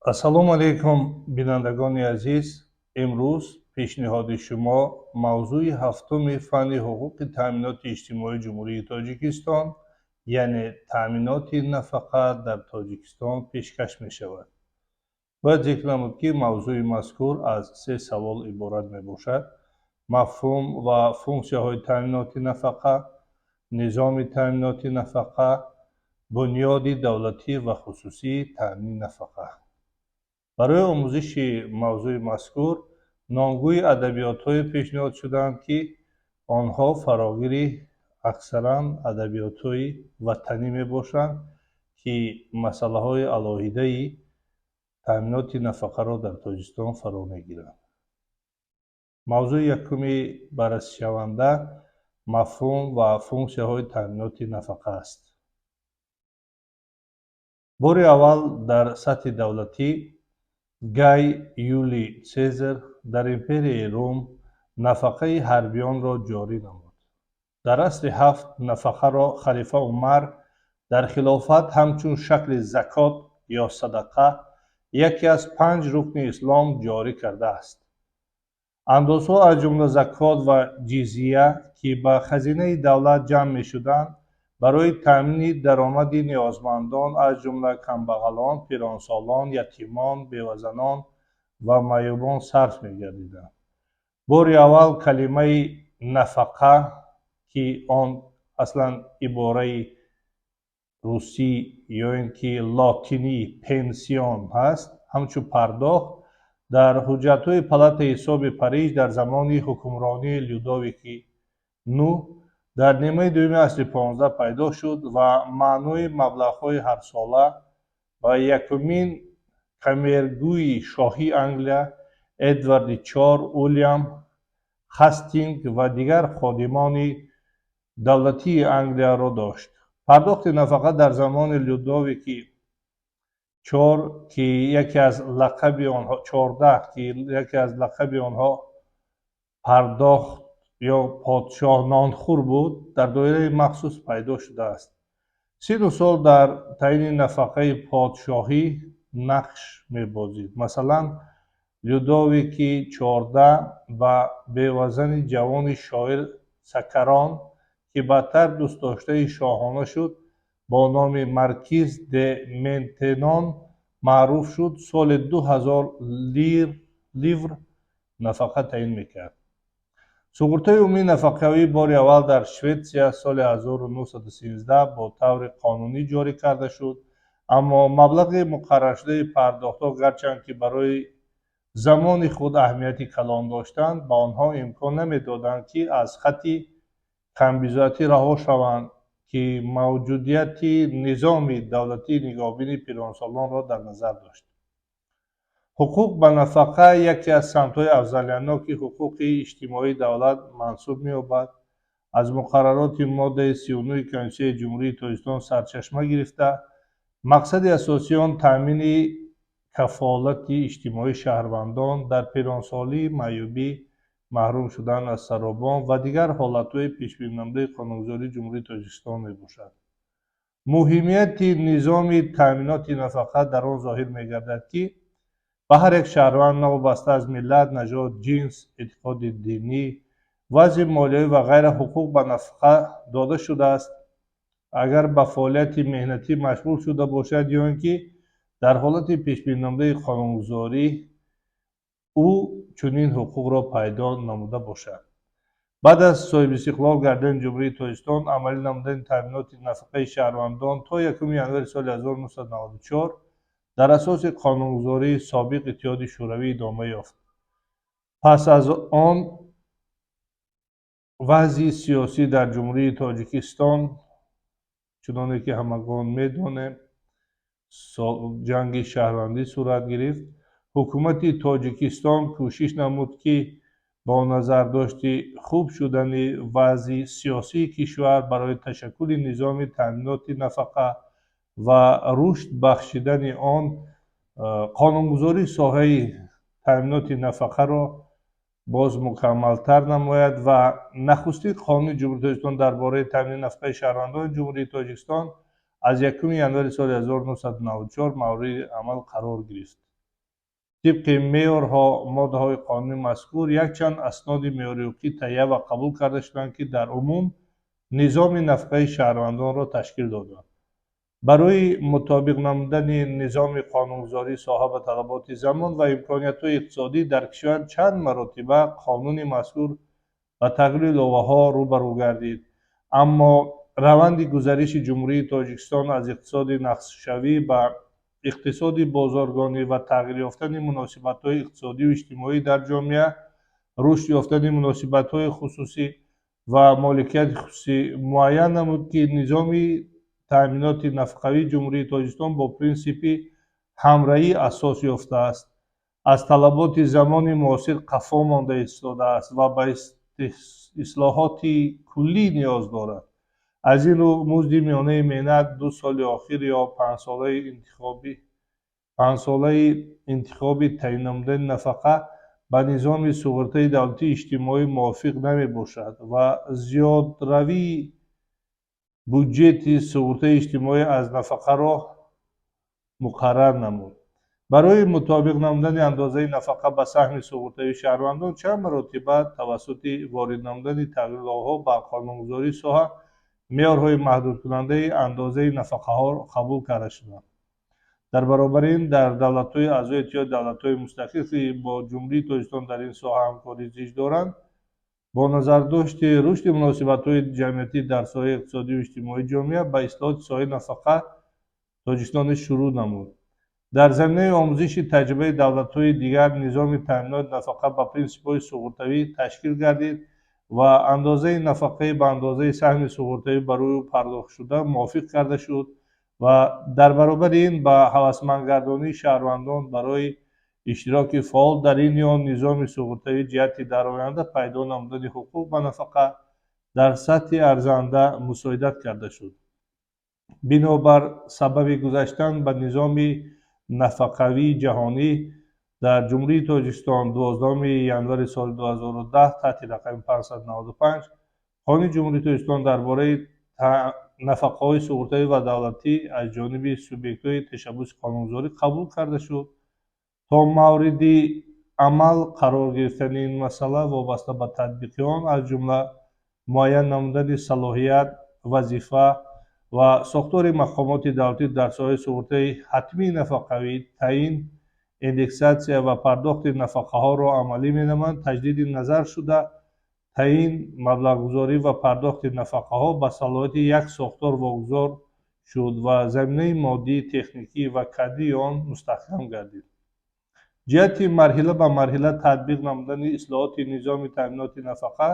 Ассалому алайкум, бинандагони азиз. Имрӯз пешниҳоди шумо мавзӯи ҳафтуми фанни ҳуқуқи таъминоти иҷтимоии Ҷумҳурии Тоҷикистон, яъне таъминоти нафақа дар Тоҷикистон пешкаш мешавад. Бояд зикр намуд, ки мавзӯи мазкур аз се савол иборат мебошад: мафҳум ва функсияҳои таъминоти нафақа, низоми таъминоти нафақа, бунёди давлатӣ ва хусусии таъмини нафақа. Барои омӯзиши мавзӯи мазкур номгӯи адабиётҳое пешниҳод шудаанд, ки онҳо фарогири аксаран адабиётҳои ватанӣ мебошанд, ки масъалаҳои алоҳидаи таъминоти нафақаро дар Тоҷикистон фаро мегиранд. Мавзӯи якуми баррасишаванда мафҳум ва функсияҳои таъминоти нафақа аст. Бори аввал дар сатҳи давлатӣ Гай Юлий Цезар дар Империяи Рум нафақаи ҳарбиёнро ҷорӣ намуд. Дар асри ҳафт нафақаро халифа Умар дар хилофат ҳамчун шакли закот ё садақа, яке аз панҷ рукни ислом, ҷорӣ кардааст. Андозҳо, аз ҷумла закот ва ҷизия, ки ба хазинаи давлат ҷамъ мешуданд, барои таъмини даромади ниёзмандон, аз ҷумла камбағалон, пиронсолон, ятимон, бевазанон ва маъюбон сарф мегардиданд. Бори аввал калимаи нафақа, ки он аслан ибораи русӣ ё ин ки лотинӣ пенсион ҳаст, ҳамчун пардохт, дар ҳуҷҷатҳои палатаи ҳисоби Париж дар замони ҳукмронии Людовики Нӯҳ дар нимаи дуюми асри 15 пайдо шуд ва маънои маблағҳои ҳарсола ва якумин камергӯи шоҳии Англия Эдварди Чор, Уилям Ҳастинг ва дигар ходимони давлатии Англияро дошт. Пардохти нафақа дар замони Людовики Чор, ки яке аз лақаби онҳо 14, ки яке аз лақаби онҳо пардохт ё подшоҳ нонхӯр буд, дар доираи махсус пайдо шудааст. Сину сол дар таъини нафақаи подшоҳӣ нақш мебозид. Масалан, Людовики 14 ба бевазани ҷавони шоир Сакарон, ки баъдтар дӯстдоштаи шоҳона шуд, бо номи маркиз де Ментенон маъруф шуд, соли 2000 ливр нафақа таъин мекард. Суғуртаи умумии нафақавӣ бори аввал дар Шветсия соли 1913 бо таври қонунӣ ҷорӣ карда шуд, аммо маблағи муқарраршудаи пардохтҳо, гарчанд ки барои замони худ аҳамияти калон доштанд, ба онҳо имкон намедоданд, ки аз хатти камбизоатӣ раҳо шаванд, ки мавҷудияти низоми давлатии нигоҳубини пиронсолонро дар назар дошт. Ҳуқуқ ба нафақа яке аз самтҳои афзалиятноки ҳуқуқи иҷтимоии давлат мансуб меёбад. Аз муқаррароти моддаи 39-и Конститутсияи Ҷумҳурии Тоҷикистон сарчашма гирифта, мақсади асосии он таъмини кафолати иҷтимоии шаҳрвандон дар пиронсолӣ, маъюбӣ, маҳрум шудан аз саробон ва дигар ҳолатҳои пешбининамудаи қонунгузории Ҷумҳурии Тоҷикистон мебошад. Муҳимияти низоми таъминоти нафақа дар он зоҳир мегардад, ки ба ҳар як шаҳрванд, новобаста аз миллат, нажод, ҷинс, эътиқоди динӣ, вазъи молиявӣ ва ғайра, ҳуқуқ ба нафақа дода шудааст, агар ба фаъолияти меҳнатӣ машғул шуда бошад ё ин ки дар ҳолати пешбининамудаи қонунгузорӣ ӯ чунин ҳуқуқро пайдо намуда бошад. Баъд аз соҳибистиқлол гардидани Ҷумҳурии Тоҷикистон, амалӣ намудани таъминоти нафақаи шаҳрвандон то 1 январи соли 1994 дар асоси қонунгузории собиқ Иттиҳоди Шӯравӣ идома ёфт. Пас аз он вазъи сиёсӣ дар Ҷумҳурии Тоҷикистон, чуноне ки ҳамагон медонем, ҷанги шаҳрвандӣ сурат гирифт. Ҳукумати Тоҷикистон кӯшиш намуд, ки бо назардошти хуб шудани вазъи сиёсии кишвар барои ташаккули низоми таъминоти нафақа ва рушд бахшидани он қонунгузории соҳаи таъминоти нафақаро боз мукаммалтар намояд ва нахустин қонуни Ҷумҳурии Тоҷикистон дар бораи таъмини нафақаи шаҳрвандони Ҷумҳурии Тоҷикистон аз 1 январи соли 1994 мавриди амал қарор гирифт. Тибқи меъёрҳо, моддаҳои қонуни мазкур якчанд асноди меъёрии ҳуқуқӣ таҳия ва қабул карда шуданд, ки дар умум низоми нафақаи шаҳрвандонро ташкил доданд. Барои мутобиқ намудани низоми қонунгузории соҳа ба талаботи замон ва имкониятҳои иқтисодӣ дар кишвар чанд маротиба қонуни мазкур ба тағйиру иловаҳо рӯ ба рӯ гардид. Аммо раванди гузариши Ҷумҳурии Тоҷикистон аз иқтисоди нақшавӣ ба иқтисоди бозоргонӣ ва тағйир ёфтани муносибатҳои иқтисодию иҷтимоӣ дар ҷомеа, рушд ёфтани муносибатҳои хусусӣ ва моликияти хусусӣ муайян намуд, ки низоми таъминоти нафақавии Ҷумҳурии Тоҷикистон бо принсипи ҳамраҳӣ асос ёфтааст, аз талаботи замони муосир қафо монда истодааст ва ба ислоҳоти куллӣ ниёз дорад. Аз ин рӯ, музди миёнаи меҳнат 2 соли охир ё 5-солаи интихоби таъин намудани нафақа ба низоми суғуртаи давлатии иҷтимоӣ мувофиқ намебошад ва зиёдравии буҷети суғуртаи иҷтимоӣ аз нафақаро муқаррар намуд. Барои мутобиқ намудани андозаи нафақа ба саҳми суғуртавии шаҳрвандон чанд маротиба тавассути ворид намудани тағйиру ба қонунгузории соҳа меъёрҳои маҳдудкунандаи андозаи нафақаҳо қабул карда шуданд. Дар баробари ин, дар давлатҳои аъзои Иттиҳоди Давлатҳои Мустақил, ки бо Ҷумҳурии Тоҷикистон дар ин соҳа ҳамкории зич доранд, бо назардошти рушди муносибатҳои ҷамъиятӣ дар соҳаи иқтисодию иҷтимоии ҷомеа ба ислоҳоти соҳаи нафақа Тоҷикистон низ шурӯъ намуд. Дар заминаи омӯзиши таҷрибаи давлатҳои дигар низоми таъминоти нафақа ба принсипҳои суғуртавӣ ташкил гардид ва андозаи нафақаи ба андозаи саҳми суғуртавӣ барои ӯ пардохтшуда мувофиқ карда шуд ва дар баробари ин ба ҳавасмандгардонии шаҳрвандон барои иштироки фаъол дар ин ё низоми суғуртавӣ ҷиҳати дар оянда пайдо намудани ҳуқуқ ба нафақа дар сатҳи арзанда мусоидат карда шуд. Бинобар сабаби гузаштан ба низоми нафақавии ҷаҳонӣ дар Ҷумҳурии Тоҷикистон 12 январи соли 2010 таҳти рақами 595 Қонуни Ҷумҳурии Тоҷикистон дар бораи нафақаҳои суғуртавӣ ва давлатӣ аз ҷониби субъектҳои ташаббуси қонунгузорӣ қабул карда шуд. То мавриди амал қарор гирифтани ин масъала вобаста ба татбиқи он, аз ҷумла муайян намудани салоҳият, вазифа ва сохтори мақомоти давлатӣ дар соҳаи суғуртаи ҳатмии нафақавӣ, таъин, индексатсия ва пардохти нафақаҳоро амалӣ менамоянд, таҷдиди назар шуда, таъин, маблағгузорӣ ва пардохти нафақаҳо ба салоҳияти як сохтор вогузор шуд ва заминаи моддӣ, техникӣ ва кадрии он мустаҳкам гардид. Ҷиҳати марҳила ба марҳила татбиқ намудани ислоҳоти низоми таъминоти нафақа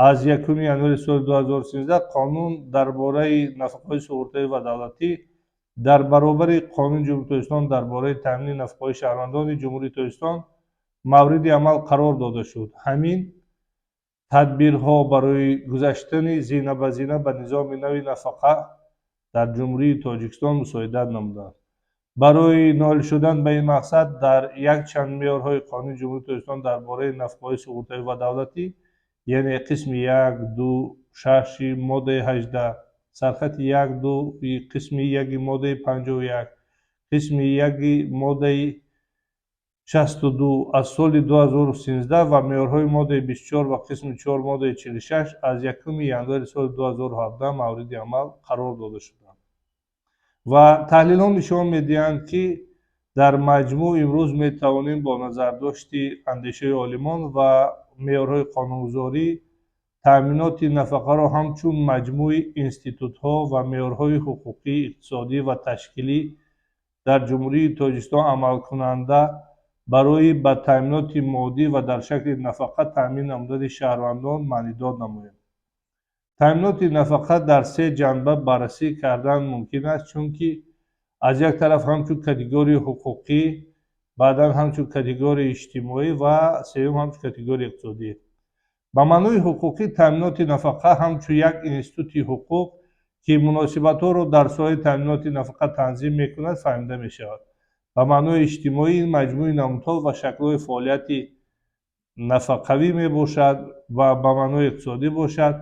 аз 1 январи соли 2013 Қонун дар бораи нафақаҳои суғуртавӣ ва давлатӣ дар баробари Қонуни Ҷумҳурии Тоҷикистон дар бораи таъмини нафақаҳои шаҳрвандони Ҷумҳурии Тоҷикистон мавриди амал қарор дода шуд. Ҳамин тадбирҳо барои гузаштани зина ба зина ба низоми нави нафақа дар Ҷумҳурии Тоҷикистон мусоидат намуданд. Барои ноил шудан ба ин мақсад дар якчанд меъёрҳои Қонуни Ҷумҳурии Тоҷикистон дар бораи нафақаҳои суғуртавӣ ва давлатӣ, яъне қисми як, ду, шаши моддаи 18, сархати як, ду, қисми яки моддаи 51, қисми яки моддаи 62 аз соли 2013 ва меъёрҳои моддаи 24 ва қисми чор моддаи 46 аз 1 январи соли 2017 мавриди амал қарор дода шуданд. Ва таҳлилҳо нишон медиҳанд, ки дар маҷмӯъ имрӯз метавонем бо назардошти андешаи олимон ва меъёрҳои қонунгузорӣ таъминоти нафақаро ҳамчун маҷмӯи институтҳо ва меъёрҳои ҳуқуқӣ, иқтисодӣ ва ташкилӣ дар Ҷумҳурии Тоҷикистон амалкунанда барои ба таъминоти моддӣ ва дар шакли нафақа таъмин намудани шаҳрвандон маънидод намоем. Таъминоти нафақа дар се ҷанба баррасӣ кардан мумкин аст, чунки аз як тараф ҳамчун категорияи ҳуқуқӣ, баъдан ҳамчун категорияи иҷтимоӣ ва сеюм ҳамчун категорияи иқтисодӣ. Ба маънои ҳуқуқӣ, таъминоти нафақа ҳамчун як институти ҳуқуқ, ки муносибатҳоро дар соҳаи таъминоти нафақа танзим мекунад, фаҳмида мешавад. Ба маънои иҷтимоӣ, ин маҷмӯи намудҳо ва шаклҳои фаъолияти нафақавӣ мебошад ва ба маънои иқтисодӣ бошад,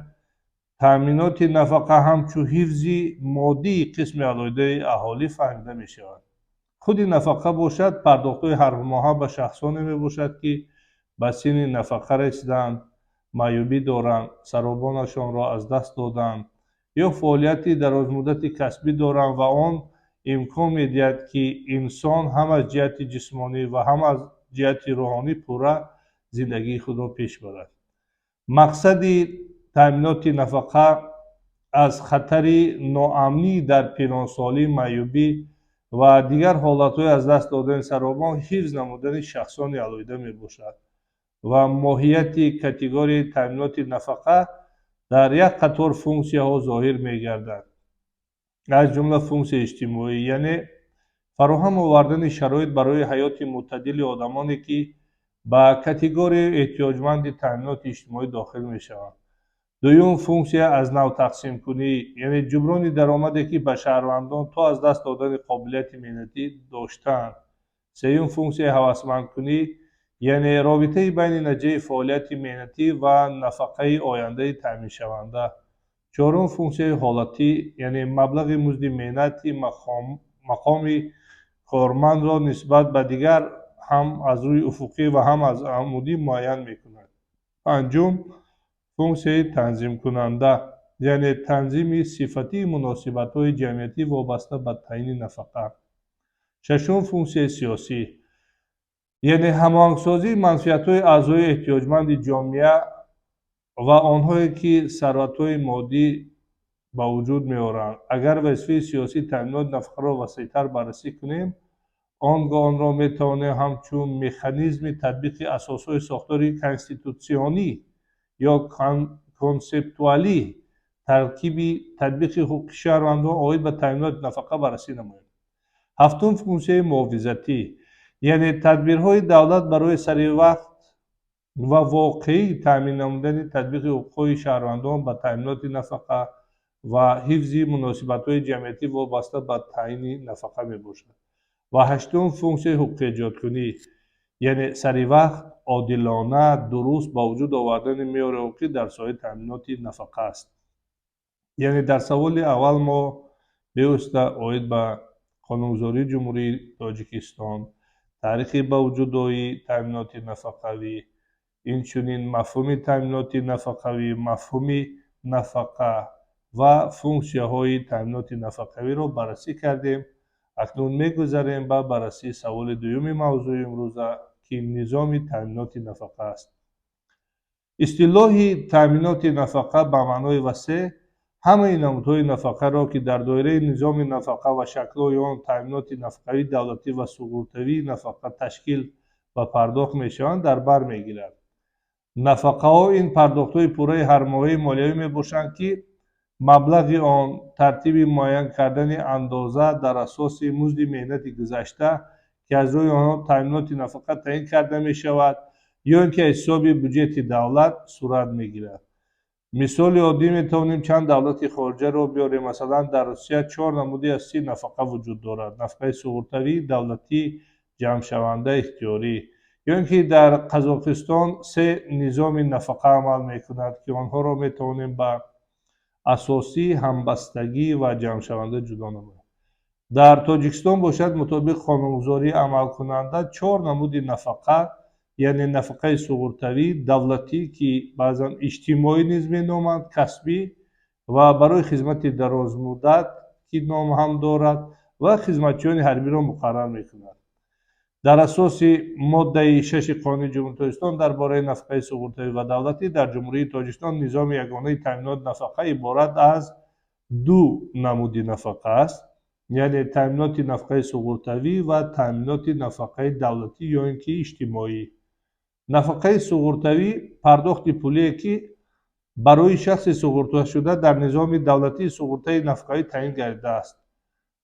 таъминоти нафақа ҳамчун ҳифзи моддии қисми алоҳидаи аҳолӣ фаҳмида мешавад. Худи нафақа бошад, пардохтҳои ҳармоҳа ба шахсоне мебошад, ки ба синни нафақа расидаанд, маъюбӣ доранд, саробонашонро аз даст доданд ё фаъолияти дарозмуддати касбӣ доранд ва он имкон медиҳад, ки инсон ҳам аз ҷиҳати ҷисмонӣ ва ҳам аз ҷиҳати рӯҳонӣ пурра зиндагии худро пеш барад. Мақсади таъминоти нафақа аз хатари ноамнӣ дар пиронсолӣ, маъюбӣ ва дигар ҳолатҳои аз даст додани саробон ҳифз намудани шахсони алоҳида мебошад ва моҳияти категорияи таъминоти нафақа дар як қатор функсияҳо зоҳир мегардад, аз ҷумла функсияи иҷтимоӣ, яъне фароҳам овардани шароит барои ҳаёти мӯътадили одамоне, ки ба категорияи эҳтиёҷманди таъминоти иҷтимоӣ дохил мешаванд. Дуюм функсия аз нав тақсимкунӣ, яъне ҷуброни даромаде, ки ба шаҳрвандон то аз даст додани қобилияти меҳнатӣ доштаанд. Сеюм функсияи ҳавасмандкунӣ, яъне робитаи байни натиҷаи фаъолияти меҳнатӣ ва нафақаи ояндаи таъминшаванда. Чорум функсияи ҳолатӣ, яъне маблағи музди меҳнати мақоми кормандро нисбат ба дигар ҳам аз рӯи уфуқӣ ва ҳам аз амудӣ муайян мекунад. Панҷум функсияи танзимкунанда, яъне танзими сифатии муносибатҳои ҷамъиятӣ вобаста ба таъини нафақа. Шашум функсияи сиёсӣ, яъне ҳамоҳангсозии манфиатҳои аъзои эҳтиёҷманди ҷомеа ва онҳое, ки сарватҳои моддӣ ба вуҷуд меоранд. Агар вазифаи сиёсии таъминоти нафақаро васеътар баррасӣ кунем, он гоҳ онро метавонем ҳамчун механизми татбиқи асосҳои сохтори конститутсионӣ ё консептуалӣ таркиби татбиқи ҳуқуқи шаҳрвандон оид ба таъминоти нафақа баррасӣ намоем. Ҳафтум функсияи муҳофизатӣ, яъне тадбирҳои давлат барои саривақт ва воқеӣ таъмин намудани татбиқи ҳуқуқҳои шаҳрвандон ба таъминоти нафақа ва ҳифзи муносибатҳои ҷамъиятӣ вобаста ба таъини нафақа мебошад. Ва ҳаштум функсияи ҳуқуқэҷодкунӣ, яъне саривақт, одилона, дуруст ба вуҷуд овардани меъёри ҳуқуқӣ дар соҳаи таъминоти нафақа аст. Яъне дар саволи аввал мо бевосита оид ба қонунгузории Ҷумҳурии Тоҷикистон, таърихи ба вуҷудоии таъминоти нафақавӣ, инчунин мафҳуми таъминоти нафақавӣ, мафҳуми нафақа ва функсияҳои таъминоти нафақавиро баррасӣ кардем. Акнун мегузарем ба баррасии саволи дуюми мавзӯи имрӯза, ки низоми таъминоти нафақа аст. Истилоҳи таъминоти нафақа ба маънои васеъ ҳамаи намудҳои нафақаро, ки дар доираи низоми нафақа ва шаклҳои он таъминоти нафақавии давлатӣ ва суғуртавии нафақа ташкил ва пардохт мешаванд, дар бар мегирад. Нафақаҳо ин пардохтҳои пурраи ҳармоҳаи молиявӣ мебошанд, ки маблағи он тартиби муайян кардани андоза дар асоси музди меҳнати гузашта, ки аз рӯи онҳо таъминоти нафақа таъин карда мешавад, ё ин ки аз ҳисоби буҷети давлат сурат мегирад. Мисоли оддӣ метавонем чанд давлати хориҷаро биёрем. Масалан, дар Русия чор намуди асосии нафақа вуҷуд дорад: нафақаи суғуртавӣ, давлатӣ, ҷамъшаванда, ихтиёрӣ. Ё ин ки дар Қазоқистон се низоми нафақа амал мекунад, ки онҳоро метавонем ба асосӣ, ҳамбастагӣ ва ҷамъшаванда ҷудо намоем. Дар Тоҷикистон бошад, мутобиқ қонунгузории амалкунанда чор намуди нафақа, яъне нафақаи суғуртавӣ, давлатӣ, ки баъзан иҷтимоӣ низ меноманд, касбӣ ва барои хизмати дарозмуддат, ки ном ҳам дорад, ва хизматчиёни ҳарбиро муқаррар мекунад. Дар асоси моддаи шаши Қонуни Ҷумҳурии Тоҷикистон дар бораи нафақаи суғуртавӣ ва давлатӣ дар Ҷумҳурии Тоҷикистон низоми ягонаи таъминоти нафақа иборат аз ду намуди нафақа аст, яъне таъминоти нафақаи суғуртавӣ ва таъминоти нафақаи давлатӣ ё ин ки иҷтимоӣ. Нафақаи суғуртавӣ пардохти пулие, ки барои шахси суғурташуда дар низоми давлатии суғуртаи нафақавӣ таъин гардидааст.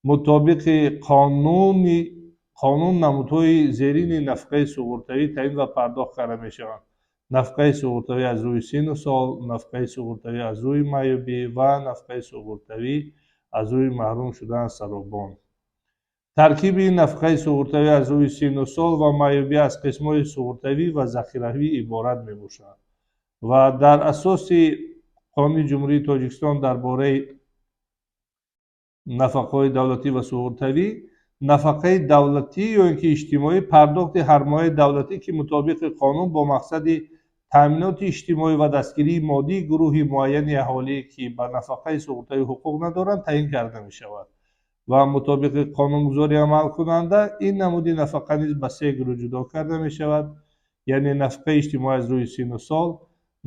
Мутобиқи қонун намудҳои зерини нафақаи суғуртавӣ таъин ва пардохт карда мешаванд: нафақаи суғуртавӣ аз рӯи синну сол, нафақаи суғуртавӣ аз рӯи маъюбӣ ва нафақаи суғуртавӣ аз рӯи маҳрум шудан аз саробон. Таркиби нафақаи суғуртавӣ аз рӯи синну сол ва маъюбӣ аз қисмҳои суғуртавӣ ва захиравӣ иборат мебошад ва дар асоси Қонуни Ҷумҳурии Тоҷикистон дар бораи нафақаҳои давлатӣ ва суғуртавӣ Нафақаи давлатӣ ё ин ки иҷтимоӣ пардохти ҳармоҳаи давлатӣ, ки мутобиқи қонун бо мақсади таъминоти иҷтимоӣ ва дастгирии моддии гурӯҳи муайяни аҳолӣ, ки ба нафақаи суғуртавӣ ҳуқуқ надоранд, таъин карда мешавад. Ва мутобиқи қонунгузории амалкунанда ин намуди нафақа низ ба се гурӯҳ ҷудо карда мешавад, яъне нафақаи иҷтимоӣ аз рӯи синну сол,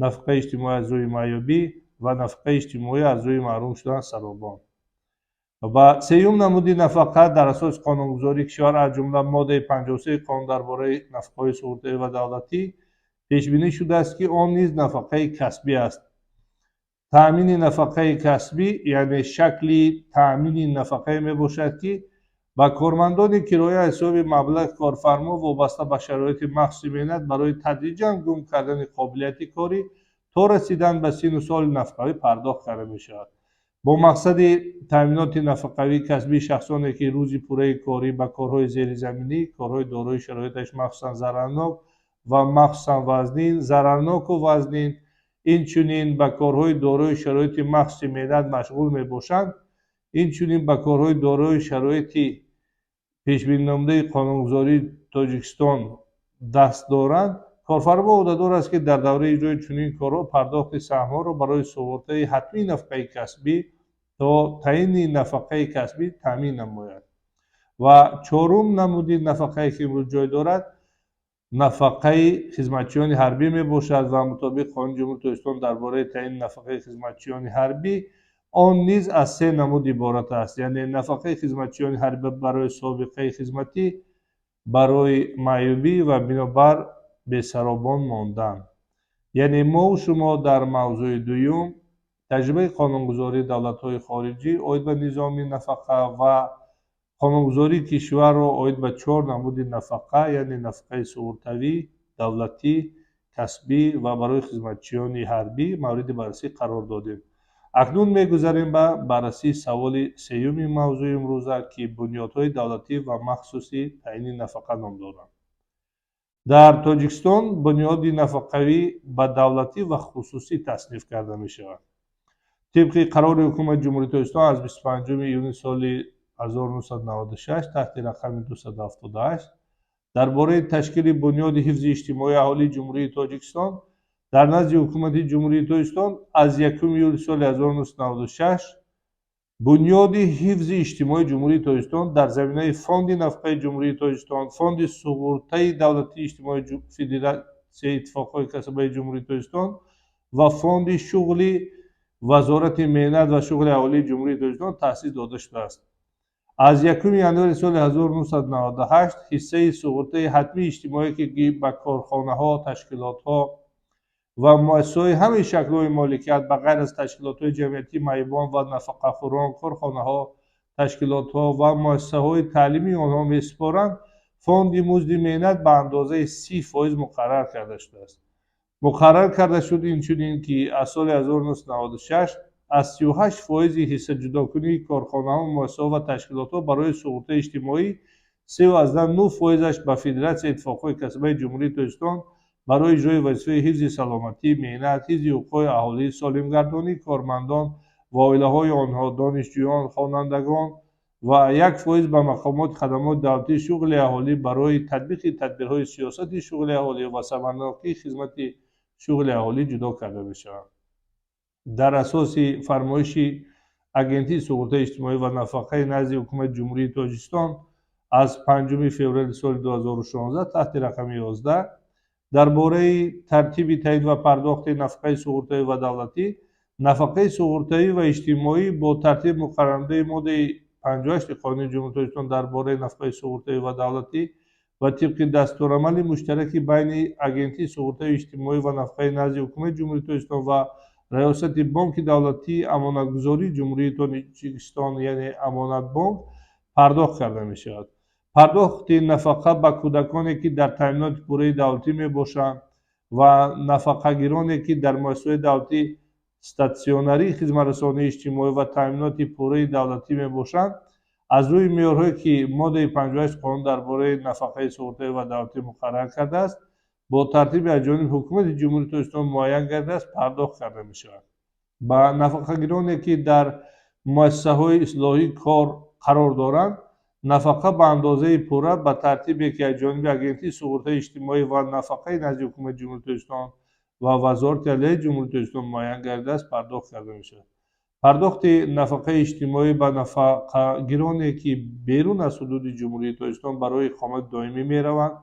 нафақаи иҷтимоӣ аз рӯи маъюбӣ ва нафақаи иҷтимоӣ аз рӯи маҳрум шудан аз саробон. Ва сеюм намуди нафақа дар асоси қонунгузории кишвар, аз ҷумла моддаи 53 қонун дар бораи нафақаҳои суғуртавӣ ва давлатӣ, пешбинӣ шудааст, ки он низ нафақаи касбӣ аст. Таъмини нафақаи касбӣ, яъне шакли таъмини нафақае мебошад, ки ба кормандони кироя аз ҳисоби маблағи корфармо вобаста ба шароити махсуси меҳнат барои тадриҷан гум кардани қобилияти корӣ то расидан ба синну соли нафақавӣ пардохт карда мешавад. Бо мақсади таъминоти нафақавии касбии шахсоне, ки рӯзи пурраи корӣ ба корҳои зеризаминӣ, корҳои дорои шароиташ махсусан зарарнок ва махсусан вазнин, зарарноку вазнин, инчунин ба корҳои дорои шароити махсуси меҳнат машғул мебошанд, инчунин ба корҳои дорои шароити пешбининамудаи қонунгузории Тоҷикистон даст доранд, корфармо ӯҳдадор аст, ки дар давраи иҷрои чунин корҳо пардохти саҳмҳоро барои суғуртаи ҳатмии нафақаи касбӣ то таъини нафақаи касбӣ таъмин намояд. Ва чорум намуди нафақае, ки имрӯз ҷой дорад, нафақаи хизматчиёни ҳарбӣ мебошад ва мутобиқи Қонуни Ҷумҳурии Тоҷикистон дар бораи таъини нафақаи хизматчиёни ҳарбӣ он низ аз се намуд иборат аст, яъне нафақаи хизматчиёни ҳарбӣ барои собиқаи хизматӣ, барои маъюбӣ ва бинобар бесаробон мондан. Яъне мову шумо дар мавзӯи дуюм таҷрибаи қонунгузории давлатҳои хориҷӣ оид ба низоми нафақа ва қонунгузории кишварро оид ба чор намуди нафақа, яъне нафақаи суғуртавӣ, давлатӣ, касбӣ ва барои хизматчиёни ҳарбӣ мавриди баррасӣ қарор додем. Акнун мегузарем ба баррасии саволи сеюми мавзӯи имрӯза, ки бунёдҳои давлатӣ ва махсуси таъини нафақа ном доранд. Дар Тоҷикистон бунёди нафақавӣ ба давлатӣ ва хусусӣ тасниф карда мешавад. Тибқи қарори Ҳукумати Ҷумҳурии Тоҷикистон аз 25 июни соли 1996 таҳти рақами 278 дар бораи ташкили бунёди ҳифзи иҷтимоии аҳолии Ҷумҳурии Тоҷикистон дар назди Ҳукумати Ҷумҳурии Тоҷикистон аз 1 июли соли 1996 бунёди ҳифзи иҷтимоии Ҷумҳурии Тоҷикистон дар заминаи Фонди нафақаи Ҷумҳурии Тоҷикистон, Фонди суғуртаи давлатии иҷтимоии Федератсияи иттифоқҳои касабаи Ҷумҳурии Тоҷикистон ва Фонди шуғли Вазорати меҳнат ва шуғли аҳолии Ҷумҳурии Тоҷикистон таъсис дода шудааст. Аз 1 январи соли 1998 ҳиссаи суғуртаи ҳатмии иҷтимоие, ки ба корхонаҳо, ташкилотҳо ва муассисаҳои ҳамаи шаклҳои моликият ба ғайр аз ташкилотҳои ҷамъиятии маъюбон ва нафақахӯрон, корхонаҳо, ташкилотҳо ва муассисаҳои таълимии онҳо месупоранд, фонди музди меҳнат ба андозаи 30% муқаррар карда шудааст. Муқаррар карда шуд инчунин, ки аз соли 1996 аз 38 фоизи ҳиссаҷудокунии корхонаҳо, муассисаҳо ва ташкилотҳо барои суғуртаи иҷтимоӣ 3,9 фоизаш ба Федератсияи иттифоқҳои касабаи Ҷумҳурии Тоҷикистон барои иҷрои вазифаи ҳифзи саломатӣ, меҳнат, ҳифзи ҳуқуқҳои аҳолӣ, солимгардонии кормандон ва оилаҳои онҳо, донишҷӯён, хонандагон ва 1% ба мақомоти хадамоти давлатии шуғли аҳолӣ барои татбиқи тадбирҳои сиёсати шуғли аҳолӣ ва самарнокии хизмати шуғли аҳолӣ ҷудо карда мешаванд. Дар асоси фармоиши Агентии суғуртаи иҷтимоӣ ва нафақаи назди Ҳукумати Ҷумҳурии Тоҷикистон аз 5 феврали соли 2016 таҳти рақами 11 дар бораи тартиби таъин ва пардохти нафақаи суғуртавӣ ва давлатӣ, нафақаи суғуртавӣ ва иҷтимоӣ бо тартиби муқаррарнамудаи моддаи 58 Қонуни Ҷумҳурии Тоҷикистон дар бораи нафақаи суғуртавӣ ва давлатӣ ва тибқи дастурамали муштараки байни Агентии суғуртаи иҷтимоӣ ва нафақаи назди Ҳукумати Ҷумҳурии Тоҷикистон ва Раёсати Бонки давлатии амонатгузории Ҷумҳурии Тоҷикистон, яъне Амонатбонк, пардохт карда мешавад. Пардохти нафақа ба кӯдаконе, ки дар таъминоти пурраи давлатӣ мебошанд, ва нафақагироне, ки дар муассисаҳои давлатии статсионарии хизматрасонии иҷтимоӣ ва таъминоти пурраи давлатӣ мебошанд, аз рӯи меъёрҳое, ки моддаи 58 қонун дар бораи нафақаи суғуртавӣ ва давлатӣ муқаррар кардааст, бо тартиби аз ҷониби Ҳукумати Ҷумҳурии Тоҷикистон муайян гардидааст, пардохт карда мешавад. Ба нафақагироне, ки дар муассисаҳои ислоҳии кор қарор доранд, Нафақа ба андозаи пурра ба тартибе, ки аз ҷониби Агентии суғуртаи иҷтимоӣ ва нафақаи назди Ҳукумати Ҷумҳурии Тоҷикистон ва Вазорати адлияи Ҷумҳурии Тоҷикистон муайян гардидааст, пардохт карда мешавад. Пардохти нафақаи иҷтимоӣ ба нафақагироне, ки берун аз ҳудуди Ҷумҳурии Тоҷикистон барои иқомати доимӣ мераванд,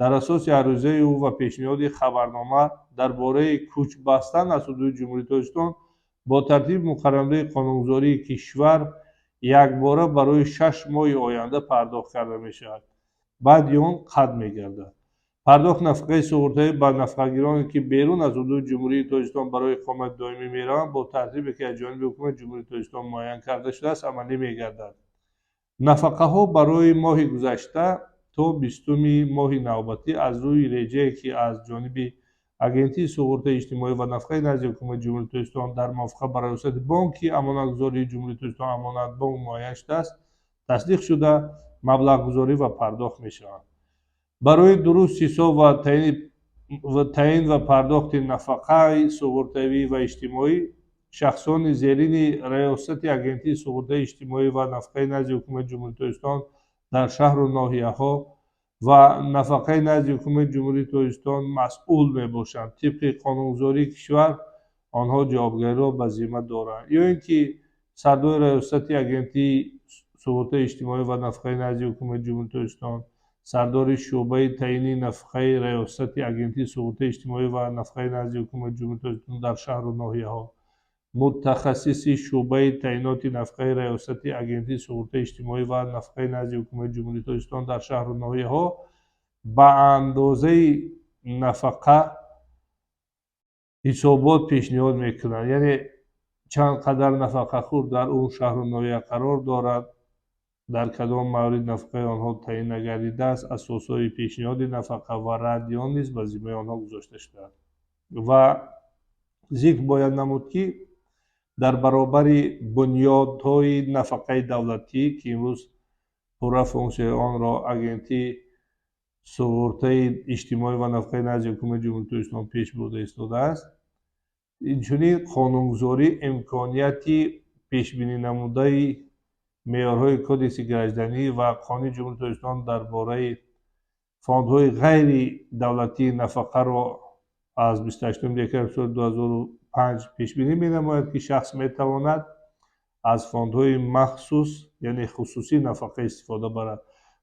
дар асоси аризаи ӯ ва пешниҳоди хабарнома дар бораи кӯч бастан аз ҳудуди Ҷумҳурии Тоҷикистон бо тартиби муқаррарнамудаи қонунгузории кишвар якбора барои 6 моҳи оянда пардохт карда мешавад, баъди он қатъ мегардад. Пардохти нафақаи суғуртавӣ ба нафақагироне, ки берун аз ҳудуди Ҷумҳурии Тоҷикистон барои иқомати доимӣ мераванд, бо тартибе, ки аз ҷониби Ҳукумати Ҷумҳурии Тоҷикистон муайян карда шудааст, амалӣ мегардад. Нафақаҳо барои моҳи гузашта то 20-уми моҳи навбатӣ аз рӯи реҷае, ки аз ҷониби Агентии суғуртаи иҷтимоӣ ва нафақаи назди Ҳукумати Ҷумҳурии Тоҷикистон дар мувофиқа ба Раёсати Бонки Амонатгузории Ҷумҳурии Тоҷикистон «Амонатбонк» муайян шудааст, тасдиқ шуда, маблағгузорӣ ва пардохт мешаванд. Барои дуруст ҳисоб ва таъин ва пардохти нафақаи суғуртавӣ ва иҷтимоӣ шахсони зерини Раёсати Агентии суғуртаи иҷтимоӣ ва нафақаи назди Ҳукумати Ҷумҳурии Тоҷикистон дар шаҳру ноҳияҳо ва нафақаи назди Ҳукумати Ҷумҳурии Тоҷикистон масъул мебошанд. Тибқи қонунгузории кишвар онҳо ҷавобгариро ба зимма доранд. Ё ин ки сардори Раёсати Агентии суғуртаи иҷтимоӣ ва нафақаи назди Ҳукумати Ҷумҳурии Тоҷикистон, сардори шӯъбаи таъини нафақаи Раёсати Агентии суғуртаи иҷтимоӣ ва нафақаи назди Ҳукумати Ҷумҳурии Тоҷикистон дар шаҳру ноҳияҳо, мутахассиси шӯъбаи таъиноти нафақаи Раёсати Агентии суғуртаи иҷтимоӣ ва нафақаи назди Ҳукумати Ҷумҳурии Тоҷикистон дар шаҳру ноҳияҳо ба андозаи нафақа ҳисобот пешниҳод мекунанд, яъне чанд қадар нафақахӯр дар он шаҳру ноҳия қарор дорад, дар кадом маврид нафақаи онҳо таъин нагардидааст, асосҳои пешниҳоди нафақа ва радди он низ ба зиммаи онҳо гузошта шудааст. Ва зикр бояд намуд, ки дар баробари бунёдҳои нафақаи давлатӣ, ки имрӯз пурра функсияи онро Агентии суғуртаи иҷтимоӣ ва нафақаи назди Ҳукумати Ҷумҳурии Тоҷикистон пеш бурда истодааст, инчунин қонунгузорӣ имконияти пешбинӣ намудаи меъёрҳои Кодекси гражданӣ ва Қонуни Ҷумҳурии Тоҷикистон дар бораи фондҳои ғайридавлатии нафақаро аз 28 декабри соли 2005 пешбинӣ менамояд, ки шахс метавонад аз фондҳои махсус, яъне хусусӣ нафақа истифода барад.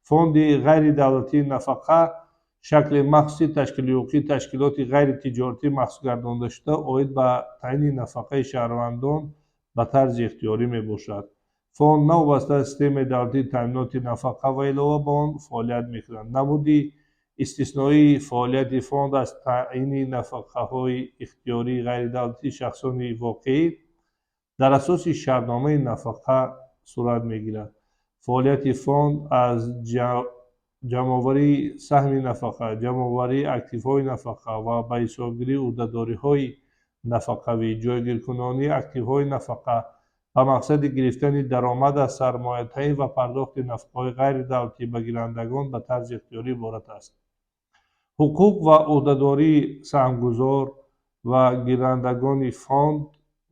Фонди ғайридавлатии нафақа шакли махсуси ташкили ҳуқуқии ташкилоти ғайритиҷоратӣ махсус гардондашуда оид ба таъини нафақаи шаҳрвандон ба тарзи ихтиёрӣ мебошад. Фонд новобаста аз системаи давлатии таъминоти нафақа ва илова ба он фаъолият мекунад. Намуди истисноии фаъолияти фонд аз таъини нафақаҳои ихтиёрии ғайридавлатии шахсони воқеӣ дар асоси шартномаи нафақа сурат мегирад. Фаъолияти фонд аз ҷамъоварии саҳми нафақа, ҷамъоварии активҳои нафақа ва ба ҳисобгирии ӯҳдадориҳои нафақавӣ, ҷойгиркунонии активҳои нафақа ба мақсади гирифтани даромад аз сармоя, таъин ва пардохти нафақаҳои ғайридавлатӣ ба гирандагон ба тарзи ихтиёрӣ иборат аст. Ҳуқуқ ва ӯҳдадории саҳмгузор ва гирандагони фонд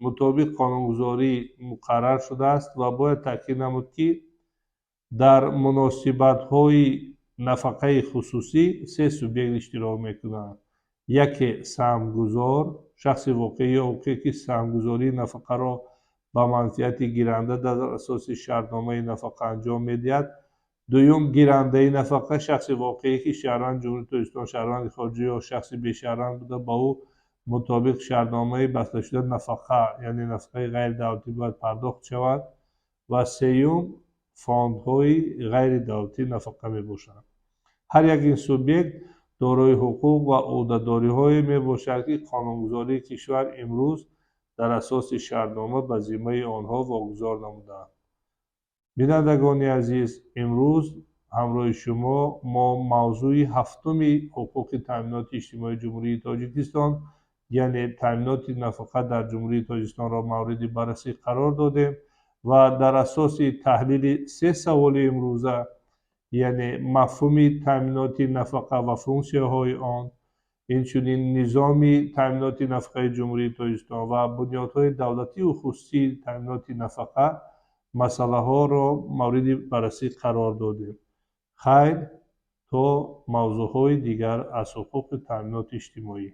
мутобиқ қонунгузорӣ муқаррар шудааст ва бояд таъкид намуд, ки дар муносибатҳои нафақаи хусусӣ се субъект иштирок мекунанд. Яке саҳмгузор, шахси воқеӣ ё ҳуқуқие, ки саҳмгузории нафақаро ба манфиати гиранда дар асоси шартномаи нафақа анҷом медиҳад. Дуюм, гирандаи нафақа, шахси воқеӣ, ки шаҳрванди Ҷумҳурии Тоҷикистон, шаҳрванди хориҷӣ ё шахси бешаҳрванд буда, ба ӯ мутобиқ шартномаи басташуда нафақа, яъне нафақаи ғайридавлатӣ бояд пардохт шавад. Ва сеюм, фондҳои ғайридавлатии нафақа мебошанд. Ҳар як ин субъект дорои ҳуқуқ ва ӯҳдадориҳое мебошад, ки қонунгузории кишвар имрӯз дар асоси шартнома ба зиммаи онҳо вогузор намудааст. Бинандагони азиз, имрӯз ҳамроҳи шумо мо мавзӯи ҳафтуми ҳуқуқи таъминоти иҷтимоии Ҷумҳурии Тоҷикистон, яъне таъминоти нафақа дар Ҷумҳурии Тоҷикистонро мавриди баррасӣ қарор додем ва дар асоси таҳлили се саволи имрӯза, яъне мафҳуми таъминоти нафақа ва функсияҳои он, инчунин низоми таъминоти нафақаи Ҷумҳурии Тоҷикистон ва бунёдҳои давлатию хусусии таъминоти нафақа, Масъалаҳоро мавриди баррасӣ қарор додем. Хайр, то мавзӯъҳои дигар аз ҳуқуқи таъминоти иҷтимоӣ.